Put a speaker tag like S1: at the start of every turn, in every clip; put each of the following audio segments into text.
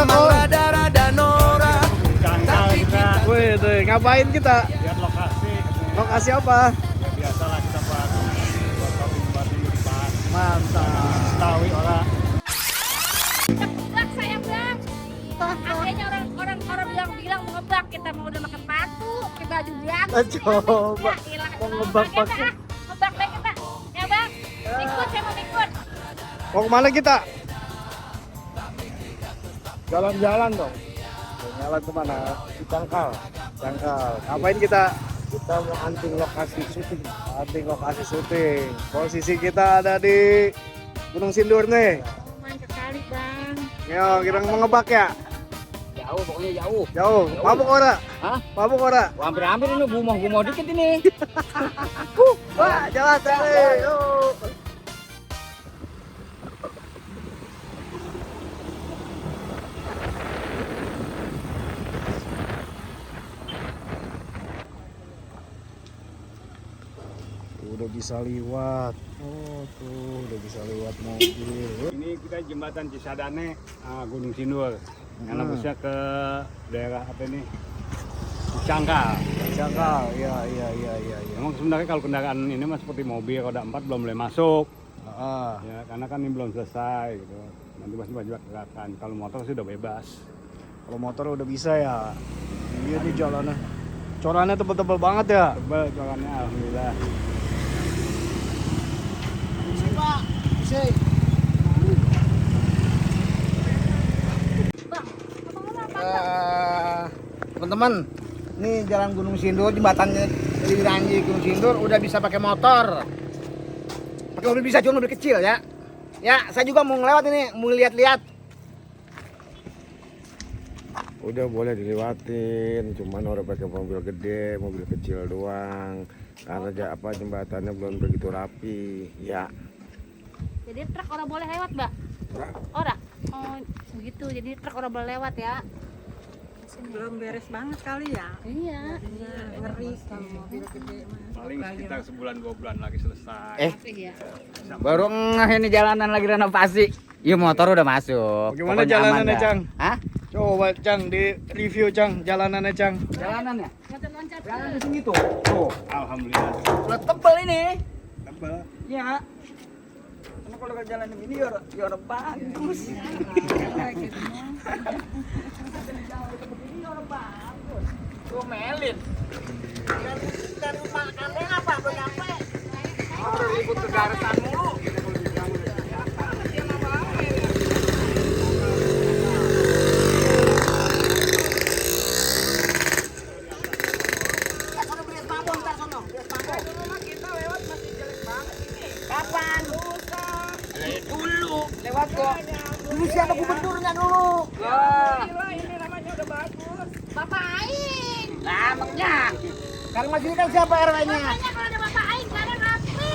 S1: kita
S2: memang
S1: kok.
S2: rada-rada norak. Tapi kita
S1: Wih, tuh, ngapain kita?
S3: Lihat lokasi.
S1: Lokasi apa?
S3: Ya, biasalah kita buat shopping di depan.
S1: Mantap.
S3: Tahu orang.
S4: Ngebak saya bang. Akhirnya orang bilang mau ngebak, kita mau udah makan batu, pakai baju biasa.
S1: Coba.
S4: Ya,
S1: Mau ngebak pakai.
S4: Ngebak deh kita. Ya bang. Ikut, saya mau ikut.
S1: Mau kemana kita?
S3: Jalan-jalan dong.
S1: Jalan kemana?
S3: Di Cangkal.
S1: Jangkal. Ngapain kita?
S3: Kita mau hunting lokasi syuting.
S1: Hunting lokasi syuting. Posisi kita ada di Gunung Sindur nih.
S4: Mantap sekali bang.
S1: Yo, kita mau ngebak ya?
S3: Jauh, pokoknya jauh.
S1: Jauh. Mabuk ora?
S3: Hah?
S1: Mabuk ora?
S3: Hampir-hampir ini gumoh-gumoh dikit ini.
S1: Wah, jalan tadi. Yuk. Udah bisa liwat. Oh, tuh udah bisa liwat mobil.
S3: Ini kita jembatan Cisadane, Gunung Sindur. Karena busnya ke daerah apa ini? Cangkal.
S1: Jangkal. Iya.
S3: Memang sebenarnya kalau kendaraan ini mah seperti mobil roda 4 belum boleh masuk.
S1: Ah,
S3: Ya, karena kan ini belum selesai gitu. Nanti masih banyak gerakan. Kalau motor sih udah bebas.
S1: kalau motor udah bisa ya. Iya nih jalannya. Corannya tebel-tebel banget ya.
S3: Tebal jalannya alhamdulillah.
S4: Bang, apa?
S5: Teman-teman, ini jalan Gunung Sindur, jembatannya dari Ranji Gunung Sindur udah bisa pakai motor. Pakai mobil bisa, cuma mobil kecil ya. Ya, saya juga mau ngelewat ini, mau lihat-lihat.
S6: Udah boleh dilewatin, cuman orang pakai mobil gede, mobil kecil doang. Karena jembatannya belum begitu rapi, ya.
S4: Jadi truk orang boleh lewat, Mbak? Orang? Oh, begitu. Jadi truk orang boleh lewat ya?
S7: Belum beres banget kali ya.
S4: Iya.
S7: Ngeri kalau mobil gede mah.
S3: Paling sekitar sebulan 2 bulan lagi selesai.
S4: Iya.
S5: Baru ini jalanan lagi renovasi. Iya, motor udah masuk.
S1: Bagaimana
S5: Pokoknya
S1: jalanannya,
S5: aman dah.
S1: Cang?
S5: Hah?
S1: Coba Cang di review Cang jalanannya Cang.
S5: Jalanannya?
S4: Loncat-loncat.
S5: Jalan di sini tuh. Tuh.
S3: Alhamdulillah.
S5: Udah tebel ini.
S3: Tebal.
S5: Ya. Karena kalau jalan begini ya orang bagus. Tuh melit. Dan makannya apa? Berapa? Orang ribut ke garisan mulu. Kapan? Dulu. Lewat kok. Dulu siapa gubernurnya dulu?
S7: Ini namanya udah bagus.
S4: Bapak Aing.
S5: Nah, maknya. Sekarang masih kan siapa RW-nya?
S4: Makanya kalau ada Bapak Aing, sekarang rapi.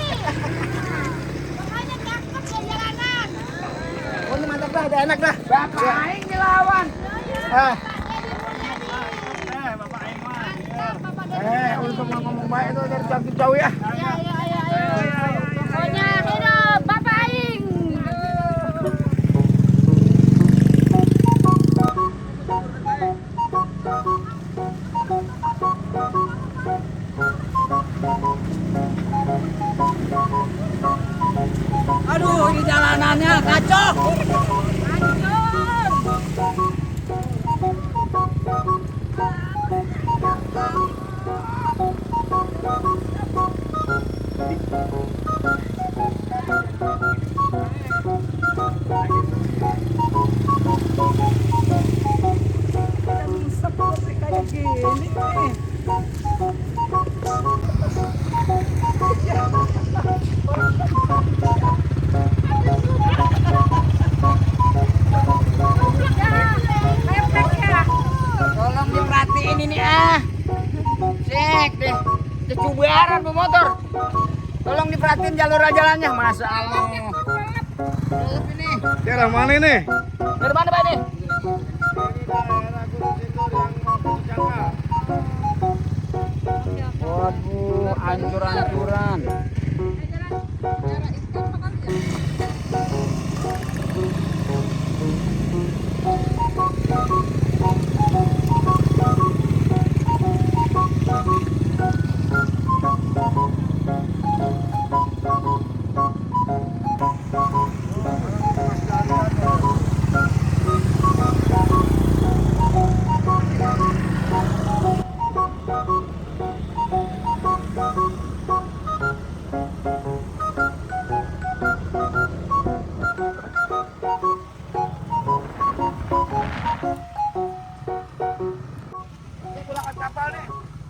S4: Makanya cakep ya jalanan.
S5: Oh, ini mantap dah, udah enak dah.
S4: Bapak Aing dilawan.
S5: Ah,
S3: Bapak Aing mah.
S5: untuk ngomong baik itu dari jauh ya.
S4: Ayo. Pokoknya hidup Bapak Aing.
S7: Aduh, ini jalanannya kacau. Seperti kayak gini nih.
S5: Tolong diperhatiin ini ah. Cek deh. Kecubaran pemotor. Tolong diperhatiin jalur jalannya. Masa Allah. Terus ini.
S1: Daerah mana ini?
S5: Dari mana Pak ini? Waduh, hancur-hancuran.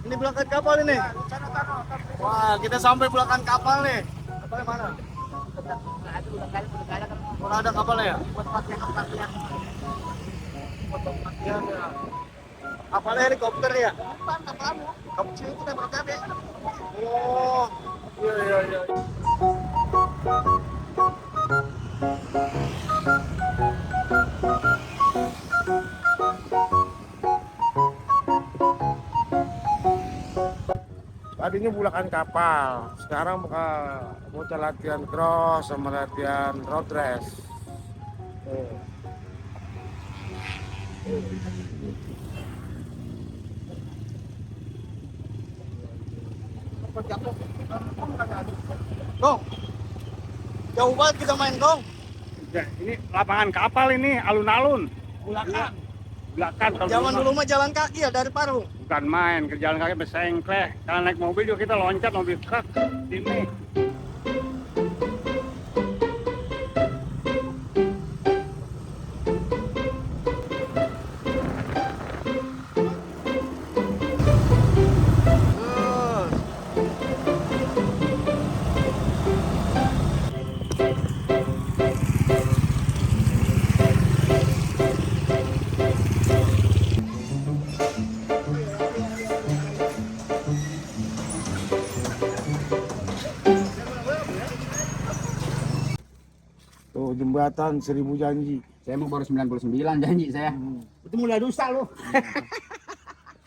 S5: Ini belakang kapal ini. Wah, kita sampai belakang kapal nih. Kapalnya mana? Kalau ada kapalnya ya? Kapalnya helikopter ya? Kapal kecil itu tembak cabe. Oh, iya.
S6: Tadinya bulakan kapal, sekarang bocah latihan cross sama latihan road race.
S5: Dong, jauh banget kita main dong.
S3: Ya, ini lapangan kapal ini, alun-alun. Belakang.
S5: Zaman dulu mah jalan kaki ya dari Parung.
S3: Bukan main, ke jalan kaki besengkleh. Kalau naik mobil juga kita loncat mobil truk. Sini.
S6: Tuh jembatan 1000 janji.
S8: Saya mau baru 99 janji saya.
S5: Itu mulai dosa lo.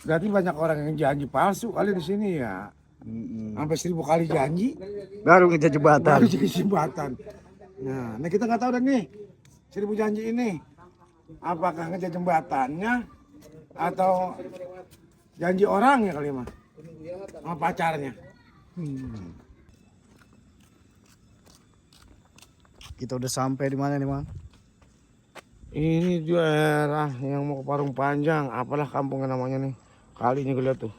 S6: Berarti banyak orang yang janji palsu kali di sini ya. Sampai 1000 kali janji
S1: Baru ngejar jembatan.
S6: baru jadi jembatan. Nah kita nggak tahu dah nih 1000 janji ini apakah ngejar jembatannya atau janji orangnya kali mah sama pacarnya.
S1: Kita udah sampai di mana nih, Mang?
S6: Ini daerah yang mau ke Parung Panjang, apalah kampungnya namanya nih. Kalinya gue lihat tuh.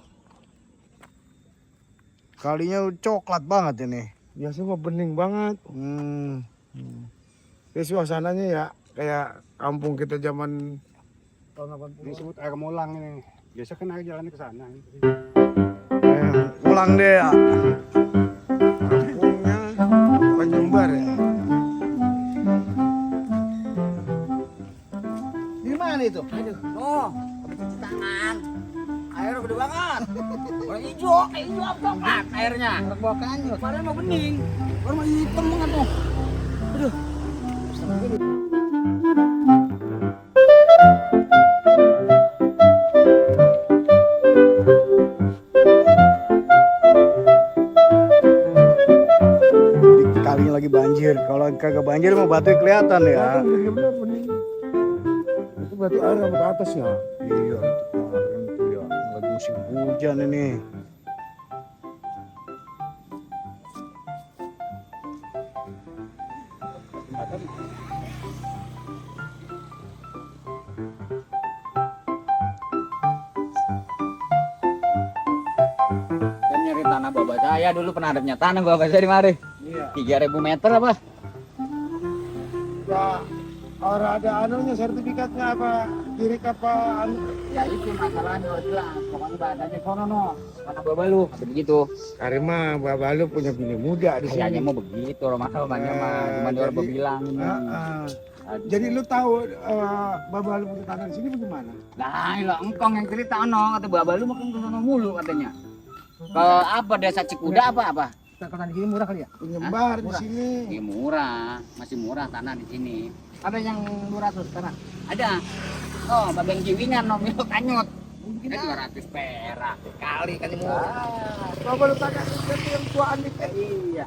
S1: Kalinya coklat banget ini.
S6: Biasanya mah bening banget. Ini suasananya ya kayak kampung kita zaman tahun 80.
S3: Disebut air mulang ini. Biasa kan air jalannya ke sana.
S1: Pulang deh ya.
S6: Kampungnya Penjembar ya.
S5: Di mana itu?
S7: Oh, habis cuci tangan. Air gede banget. Warna hijau, hijau apa coklat airnya.
S5: Bawa kanyut.
S7: Kemarin mau bening. Warna hitam banget tuh. Aduh.
S1: Kalinya lagi banjir. Kalau kagak banjir mah batunya kelihatan ya.
S6: Bener-bener bening. Itu berarti air sampai ke atas ya.
S1: Iya, itu kemarin tuh ya. Lagi musim hujan ini.
S8: Saya nyari tanah bapak saya dulu pernah ada punya tanah bapak saya di mari.
S6: Iya.
S8: 3000 meter apa?
S6: Ya, orang ada anunya sertifikatnya apa? Kirik apa?
S8: Ya itu masalahnya udah jelas. Pokoknya badannya sono no. Tanah bapak lu. Begitu.
S6: Karena Bapak lu punya bini muda di
S8: Kayaknya
S6: sini.
S8: mau begitu. Masalahnya mah cuma dia orang
S6: jadi-
S8: bilang ini. Aduh.
S6: Jadi lu tahu Bapak lu punya tanah di sini bagaimana?
S8: Nah, ilah engkong yang cerita no, kata bapak lu makan ke sana mulu katanya. Ke apa desa Cikuda apa?
S5: Tanah di sini murah kali ya?
S6: Penyebar di
S8: Murah.
S6: sini.
S8: Ya murah, masih murah tanah di sini.
S5: Ada yang 200 tanah.
S8: Ada. Oh, babeng jiwingan no milk anyut. 200 perak.
S5: Kali kan murah.
S6: Bapak lu tanya itu yang tuaan dikit.
S8: Iya.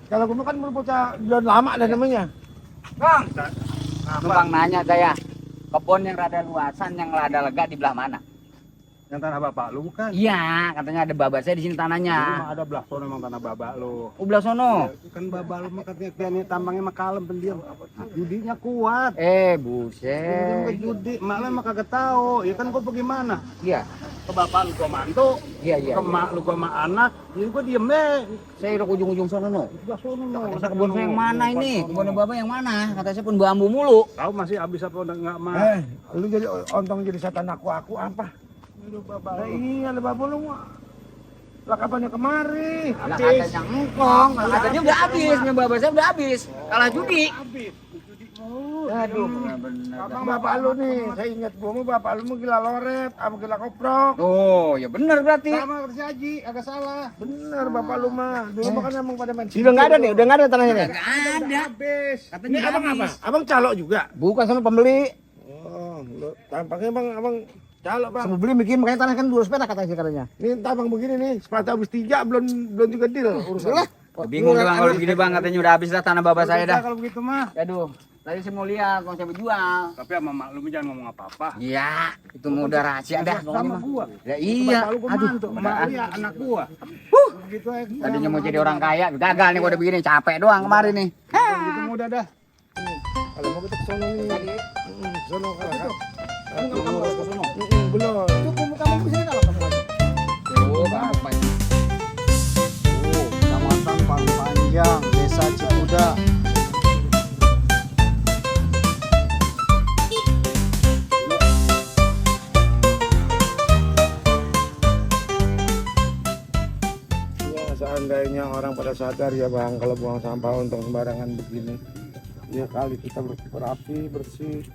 S6: Kalau gue kan baru bocah bulan lama dah namanya.
S8: Bang. Numpang nanya saya. kebun yang rada luasan, yang rada lega di belah mana?
S3: Yang tanah bapak lu bukan?
S8: Iya, katanya ada babat saya di sini
S3: Itu
S8: tanahnya.
S3: mah ada belah sono emang tanah bapak lu.
S8: Oh, belah sono.
S3: Kan bapak lu mah katanya ini tambangnya mah kalem pendiam. Judinya kuat. Ke
S8: Buset.
S3: judi, malah mah kagak tahu. Ya kan gua pergi mana?
S8: Iya,
S3: Ke bapak lu gua mantu,
S8: iya.
S3: ke mak lu gua sama anak. Jadi gua diem deh.
S8: Saya udah ke ujung-ujung sono no.
S3: Belah sono no.
S8: Masa kebun saya yang mana ini? Kebun bapak yang mana? Kata saya pun bambu mulu.
S3: Tahu masih habis apa udah enggak mah?
S6: Lu jadi ontong jadi setan aku apa?
S3: Aduh bapak
S6: Nah,
S3: lu.
S6: iya, ada bapak lu mah. Lah kapannya kemari?
S8: Lah katanya engkong, lah katanya udah habis, punya bapak saya udah habis. Kalah judi. Aduh, benar-benar.
S6: Abang bapak lu nih, saya ingat gua mah bapak lu mah gila loret, sama gila koprok.
S8: Oh, ya benar berarti.
S6: Sama si Haji, agak salah. Bener bapak lu mah. Dulu mah kan emang pada main.
S5: Udah nggak ada nih, udah nggak ada tanahnya nih.
S8: Enggak ada.
S6: Habis.
S8: Katanya
S6: Ini abang apa?
S8: habis.
S6: Abang calo juga.
S5: Bukan sama pembeli.
S6: Oh, lu tampaknya abang calo, Bang.
S5: Sama beli bikin makanya tanah kan 200 perak katanya.
S6: Ini tampang begini nih, sepatu habis 3 belum juga deal urusan.
S5: Lah.
S8: Bingung bang kalau begini bang, katanya udah habis dah tanah bapak saya dah.
S3: Kalau begitu mah.
S8: Aduh, tadi saya mau lihat kalau saya jual.
S3: Tapi sama mak lu jangan ngomong apa-apa.
S8: Iya, itu mau udah rahasia dah pokoknya
S3: Sama
S8: mah.
S3: gua.
S8: Ya iya,
S3: Bapak lu gua
S8: aduh.
S3: mantu, sama lu ya anak gua. Begitu aja.
S8: Tadinya mau jadi orang kaya, gagal nih gua udah begini, capek doang kemarin nih.
S3: Begitu mudah dah.
S6: Kalau mau kita ke sono nih. Sono kan. Belum.
S5: Kamu bisa kalau kamu aja.
S8: Oh, bapak.
S1: Kecamatan Paling Panjang, Desa Cikuda.
S6: Ya, seandainya orang pada sadar ya Bang, kalau buang sampah untuk sembarangan begini. Ya kali kita berapi, bersih.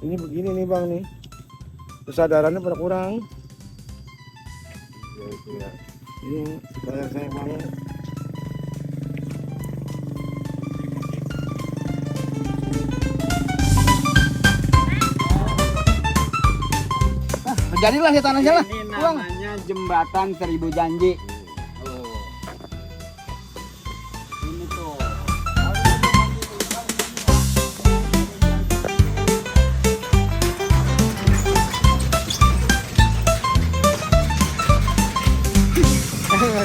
S6: Ini begini nih Bang nih. Kesadarannya pada kurang. Ya itu ya. Ini saya banget.
S5: Jadilah ya tanahnya lah.
S8: Ini namanya jembatan 1000 janji. Ini tuh.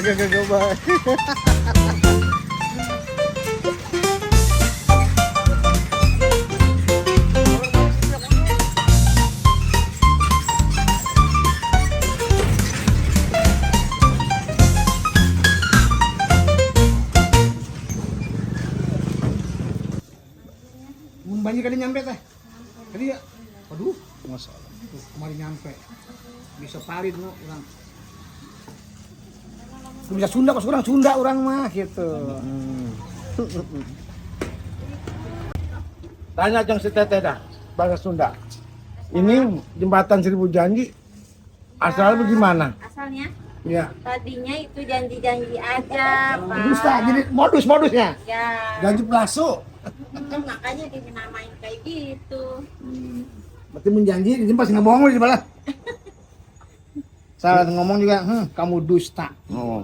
S1: Gak baik.
S5: Banyak kali nyampe teh. Tadi ya. Aduh,
S1: Masalah.
S5: kemarin nyampe. Bisa parit no orang. Bisa Sunda kok orang Sunda orang mah gitu.
S6: Tanya Jang si Teteh dah, bahasa Sunda. Ini jembatan 1000 janji asalnya bagaimana?
S4: Asalnya
S6: Ya,
S4: tadinya itu janji-janji aja, Pak.
S5: Dusta, jadi modusnya.
S4: Ya,
S6: janji palsu.
S4: makanya dinamain kayak gitu.
S5: Berarti menjanji, ini pasti ngomong di sebelah. Salah ngomong juga, kamu dusta.
S6: Oh.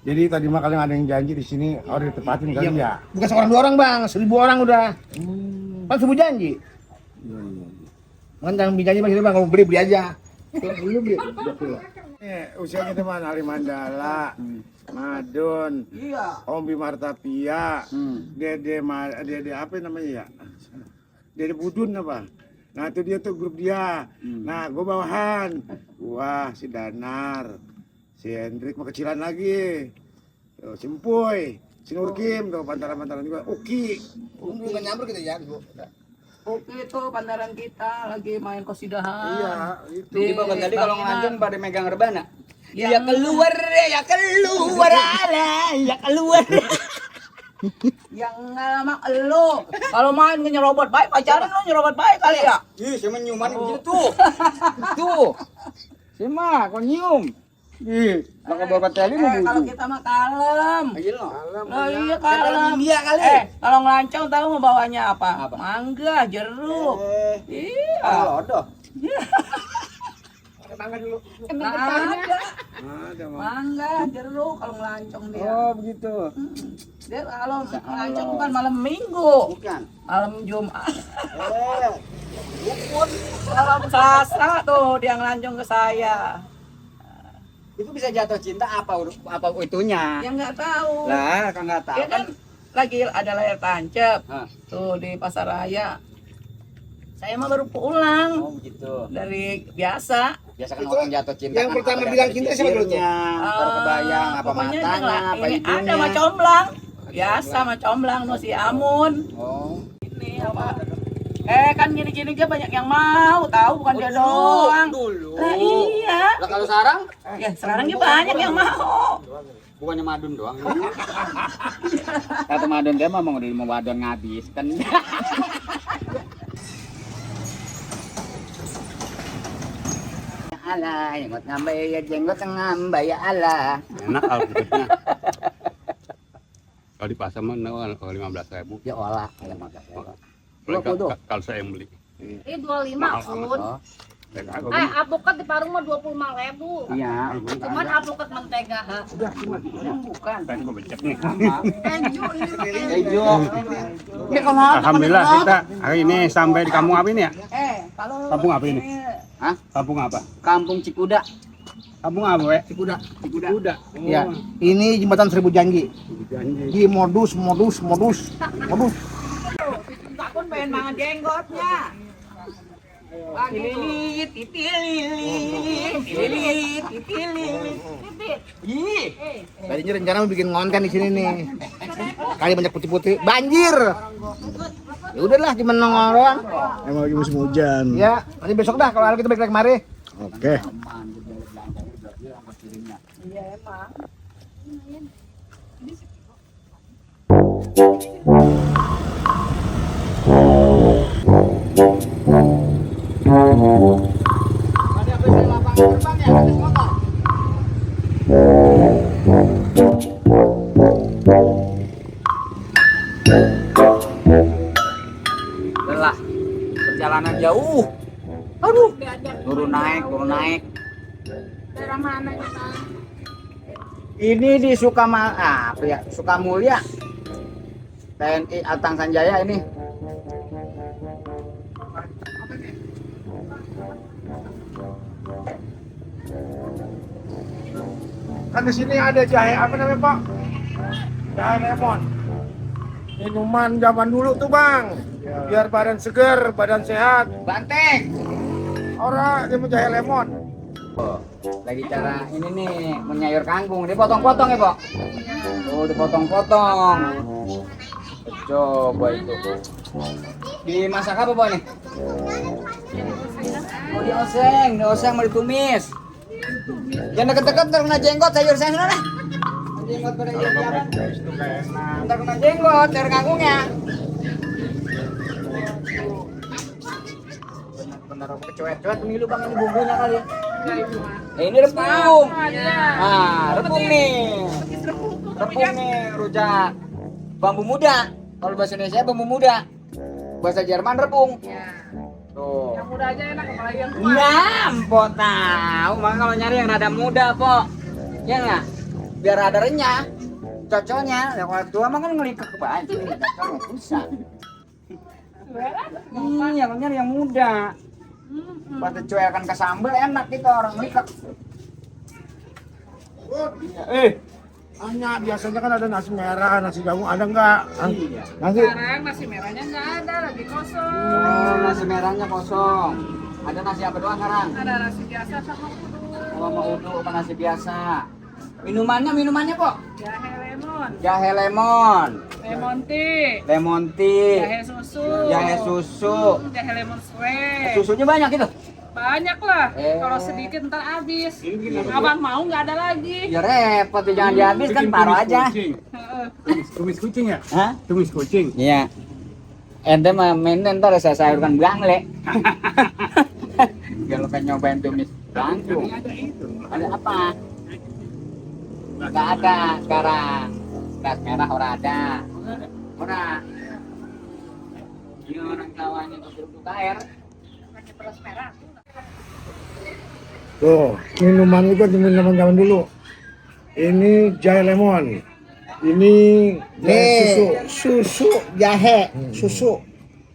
S6: Jadi tadi mah kalian ada yang janji di sini harus ditepatin kali ya.
S5: Bukan seorang dua orang bang, 1000 orang udah. Kan 1000 janji. Kan jangan janji bang, kalau beli aja. Lu beli.
S6: Usianya teman Ali Mandala, Madun, Om Bimartapia, Dede apa namanya ya? Dede Budun apa? Nah itu dia tuh grup dia. Nah gue bawahan. Wah si Danar, si Hendrik mau kecilan lagi. Tuh, si Empuy, si Nurkim tuh pantaran-pantaran juga. Uki.
S5: Bukan nyamper kita ya.
S7: Oke itu pandaran kita lagi main kosidahan.
S6: Iya itu.
S8: Di bawah tadi kalau ngelancong pada megang rebana. Ya keluar, ya keluar ala, ya keluar.
S7: Yang nggak lama elu. Kalau main nyerobot baik pacaran lo nyerobot baik kali ya.
S8: Ih, saya nyuman gitu tuh. Tuh. Sima, kau nyium. Ih, maka bapak tadi mau
S7: Kalau
S8: buju.
S7: kita mah kalem.
S8: Ayo lo.
S7: Oh iya kalem.
S8: Dia kali.
S7: Kalau ngelancong tahu mau bawanya apa? Mangga, jeruk. Iya.
S8: Aduh.
S7: Nah, ada.
S6: Ada mah.
S7: Mangga, jeruk kalau ngelancong dia.
S8: Oh, begitu.
S7: Dia kalau ngelancong bukan malam minggu,
S8: Bukan.
S7: malam Jumat.
S8: Dukun. Salam sastra tuh dia ngelancong ke saya.
S7: Itu bisa jatuh cinta apa itunya?
S8: Ya nggak tahu.
S7: Lah, kan nggak tahu
S8: Dia kan lagi ada layar tancap
S7: Hah.
S8: tuh di pasar raya. Saya mah baru pulang
S7: Oh begitu.
S8: dari biasa.
S7: Biasa kan orang jatuh cinta.
S5: yang
S7: kan
S5: pertama
S7: ada
S5: bilang cinta siapa dulu tuh?
S7: pikirnya, ntar kebayang apa
S8: Pokoknya
S7: matanya,
S8: jangan,
S7: apa
S8: ini
S7: hidungnya.
S8: ada mah comblang. Biasa mah comblang no si Amun.
S7: Oh.
S8: Ini apa? Kan gini-gini dia banyak yang mau, tahu bukan dia doang.
S7: Dulu.
S8: Lah iya.
S7: Lah kalau sekarang
S8: Ya sekarang dia banyak yang mau.
S7: bukannya madun doang. Kata madun dia mah mau wadon ngabis kan. Alah, jenggot ngambay ya jenggot ngambay ya Allah.
S3: Enak kalau kulitnya. Kalau di pasar mah 15.000.
S7: Ya olah, ya maka.
S3: Kalau saya yang beli.
S4: Ini 25 pun. Alpukat di Parung mah 25.000.
S7: Iya.
S4: Cuman alpukat mentega.
S8: Bukan.
S3: Saya becek nih.
S4: Keju ini.
S7: Ini kalau
S3: Alhamdulillah kita hari ini sampai di kampung apa ini ya?
S8: Kalau
S3: Kampung apa ini?
S7: Hah?
S3: Kampung apa?
S7: Kampung Cikuda.
S3: Kampung apa, We?
S5: Kuda.
S3: Kuda.
S5: Ya, ini jembatan Seribu Janji.
S3: Janji.
S5: Di modus.
S8: Enggak pun pengen mangan jenggotnya. Lilit, titililit. Ih,
S5: Tadinya rencana mau bikin konten di sini nih. Kali banyak putih-putih, banjir. Ya udahlah, cuma nongol doang.
S1: Emang lagi musim hujan.
S5: Ya, nanti besok dah kalau kita balik lagi kemari.
S1: Oke.
S8: iya emang.
S7: Lelah. Perjalanan jauh. Aduh. Turun naik.
S4: Daerah mana kita?
S7: Ini di Sukamulya. TNI Atang Sanjaya ini.
S6: Kan di sini ada jahe apa namanya Pak? Jahe lemon. Minuman zaman dulu tuh Bang. Biar badan seger, badan sehat.
S7: Banteng.
S6: Orang dia mau jahe lemon.
S7: Lagi cara ini nih menyayur kangkung. Dipotong-potong ya Pak? Oh dipotong-potong. Coba itu. Dimasak apa Pak nih? Oh dioseng mau ditumis. Jangan deket-deket ntar kena jenggot sayur saya sudah lah. Jenggot pada jalan. Ntar kena jenggot sayur kangkungnya. Benar kecuet-cuet pemilu Bang ini bumbunya kali ya. Ini repung. Nah, repung nih. Repung nih rujak bambu muda. Kalau bahasa Indonesia bambu muda. Bahasa Jerman repung. Tuh.
S4: Yang muda aja enak apalagi yang tua.
S7: Nah, Mpok tahu. Makanya kalau nyari yang rada muda, Pok. Ya nggak? Biar rada renyah. Cocoknya, yang kalau tua mah kan ngelikek ke baju. Cocoknya susah. Iya, kalau nyari yang muda. Pas dicuekan ke sambal enak gitu orang ngelikek.
S6: Hanya biasanya kan ada nasi merah, nasi jagung, ada nggak? Nasi
S4: Sekarang nasi merahnya nggak ada, lagi kosong.
S7: Oh, nasi merahnya kosong. Ada nasi apa doang sekarang?
S4: Ada nasi biasa sama kudu.
S7: Kalau mau uduk apa nasi biasa? Minumannya, Pok?
S4: Jahe lemon,
S7: Jahe lemon,
S4: lemon tea,
S7: lemon tea,
S4: jahe susu, jahe lemon square.
S7: Susunya banyak gitu.
S4: Banyak lah. Kalau sedikit ntar habis. Abang mau nggak ada lagi.
S7: Ya repot tuh jangan dihabiskan, taruh aja.
S4: Heeh.
S3: Tumis kucing ya?
S7: Hah?
S3: Tumis kucing.
S7: Iya. Ente mah mainan ntar saya sayurkan bangle. Kalau kan nyobain tumis kangkung. Ada apa? Nggak ada sekarang. Gas merah orang ada. Orang. Ini orang kawannya duduk air.
S4: Pakai beras merah.
S6: tuh minuman itu minuman zaman dulu. Ini jahe lemon. Ini jahe susu.
S5: Susu jahe, susu.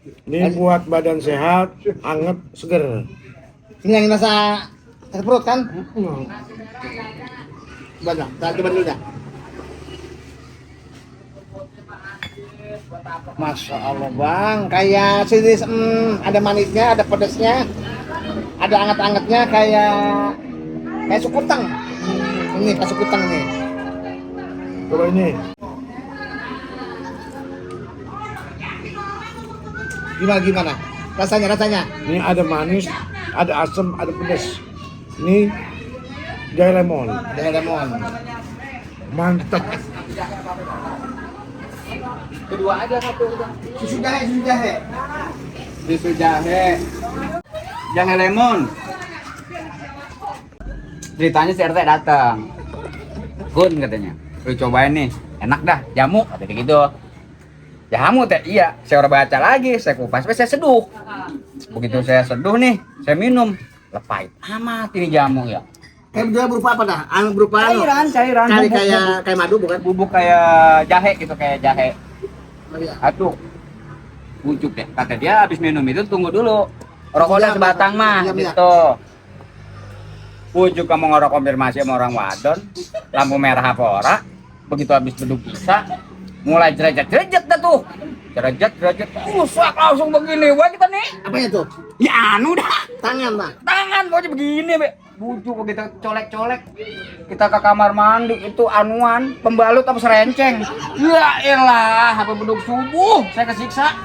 S6: Ini buat badan sehat, anget, seger.
S5: Ngilangin rasa sakit perut kan? Coba coba dulu dah. Masya Allah bang, kayak sini ada manisnya, ada pedasnya, ada anget-angetnya kayak sukutang. Ini kayak sukutang nih.
S6: Coba ini.
S5: Gimana? Rasanya?
S6: Ini ada manis, ada asam, ada pedas. Ini jahe lemon.
S5: Dengan lemon.
S6: Mantap.
S7: Kedua aja satu udah.
S5: Susu jahe.
S7: Susu jahe. Jahe lemon. Ceritanya si RT datang. Gun katanya. Lu cobain nih. Enak dah, jamu katanya gitu. Jamu teh iya, saya udah baca lagi, saya kupas, saya seduh. Begitu saya seduh nih, saya minum. Lepai amat ini jamu ya.
S5: Kayak dia berupa apa dah? Berupa
S7: Cairan.
S5: kayak madu bukan?
S7: Bubuk kayak jahe gitu, kayak jahe.
S5: Oh, iya.
S7: Aduh. Bujuk deh. Kata dia habis minum itu tunggu dulu. Rokoknya sebatang mah
S5: Diam,
S7: gitu. Bujuk kamu ngorok konfirmasi sama orang wadon. Lampu merah apa ora. Begitu habis beduk bisa, mulai jerejat dah tuh. Jerejat. Rusak langsung begini. Wah kita nih.
S5: Apanya tuh?
S7: Ya anu dah.
S5: Tangan bang.
S7: Tangan pokoknya begini be. Bujuk begitu colek-colek. Kita ke kamar mandi itu anuan pembalut apa serenceng. Ya elah, apa beduk subuh saya kesiksa.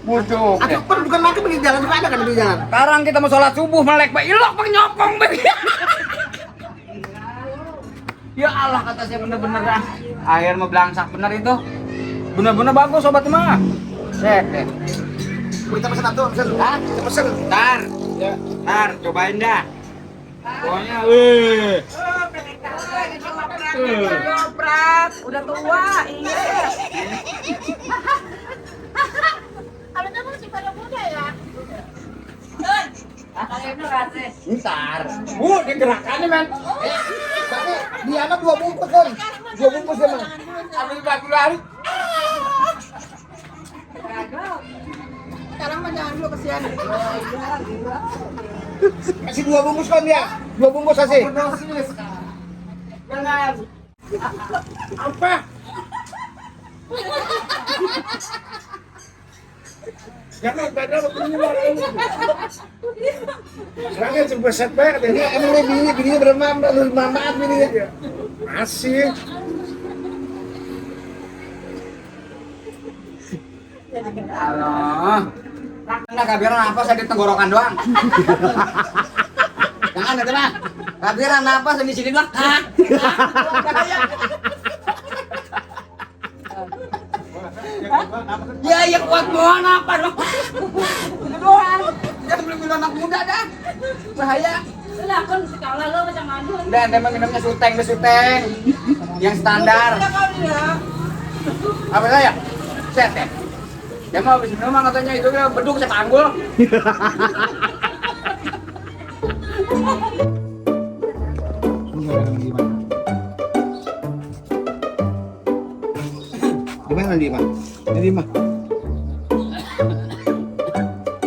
S7: Bujuk.
S5: Atau bukan makan pergi jalan juga ada kan di jalan.
S7: Sekarang kita mau sholat subuh melek pak ilok pakai nyopong be. Ya Allah kata saya bener-bener dah. Air mau belangsak bener itu. Bener-bener bagus sobat mah. Cek deh.
S5: Kita pesan satu, pesan.
S7: Hah?
S5: Kita pesan.
S7: Ntar. Ntar cobain dah. Pokoknya
S4: Ngoprak, udah tua, iya. Kalau kamu masih pada muda ya.
S7: ntar. Dia gerakannya men.
S5: Tapi dia mah 2 bungkus kan. 2 bungkus ya mah.
S7: Ambil batu lari.
S4: Sekarang mah jangan dulu kesian.
S5: Kasih 2 bungkus kan dia. 2 bungkus kasih.
S7: Jangan.
S6: Apa? Jangan badan lu keluar. Serangnya coba set banget
S5: Ini
S6: ini.
S5: emang bininya bermanfaat bininya.
S6: Asik.
S7: Halo. Nah, kabiran apa saya di tenggorokan doang. Jangan itu mah. Kabiran apa saya di sini doang. Hah? Ya kuat doang apa dong. Itu doang. Jangan beli anak muda dah. Bahaya.
S4: Udah kan sekolah lo macam madu.
S7: Dan emang minumnya suteng. Yang standar. Apa saya? Set ya. Dia mau habis minum katanya itu dia beduk saya panggul.
S5: Gimana dia mah? Jadi mah.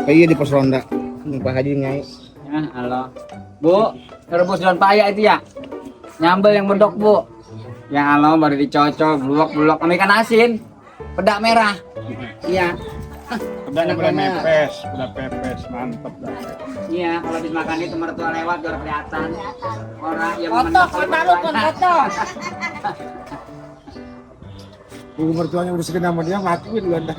S5: Kayak di pos ronda. Pak Haji ngai.
S7: Ya, halo. Bu, rebus daun paya itu ya? Nyambel yang bedok, Bu. Yang halo baru dicocok, bulok sama ikan asin. Pedak merah. Iya.
S3: Pedanya udah pepes, mantep dah.
S7: Iya, kalau habis makan itu mertua lewat biar kelihatan. Orang yang
S4: Foto, foto, foto.
S6: Ibu mertuanya udah sekedar sama dia mati dulu anda.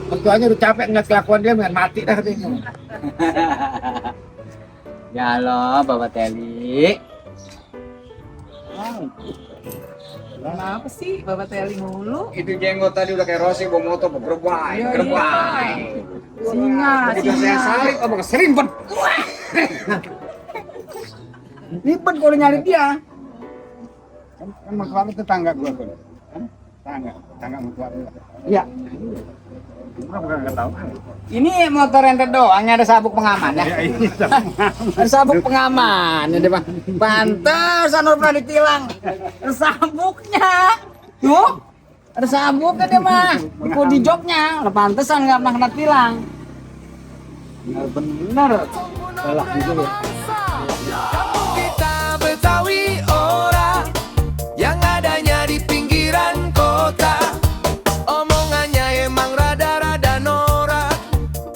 S6: Mertuanya udah capek ngeliat kelakuan dia, men mati dah katanya.
S7: Ya halo, Bapak Teli.
S8: Kenapa sih Bapak Teli mulu?
S7: Itu jenggot tadi udah kayak Rossi bawa motor bergerbay.
S8: Singa,
S7: Begitu saya salib, apa keserimpet. Ribet kalau nyari dia.
S3: Kan mertua lu tetangga gua kan. Tetangga mertua lu.
S7: Iya.
S3: Gua bukan enggak tahu.
S7: Ini motor rentet doang, ada sabuk pengaman ya.
S3: Ya ini
S7: Ada sabuk pengaman ya, Bang. Pantesan udah pernah ditilang. Sabuknya.
S8: Yuk, ada sabuk kan dia mah. Ikut di joknya, udah pantesan nggak pernah kena tilang. Bener-bener. Galak juga ya.
S2: Kampung kita Betawi ora yang adanya di pinggiran kota. Omongannya emang rada-rada norak,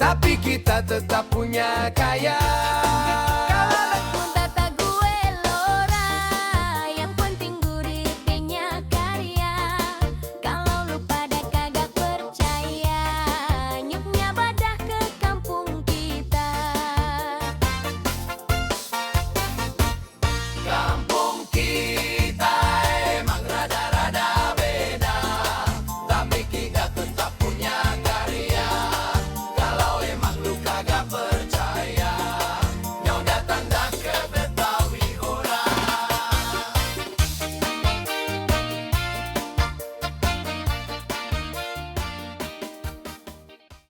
S2: tapi kita tetap punya kaya.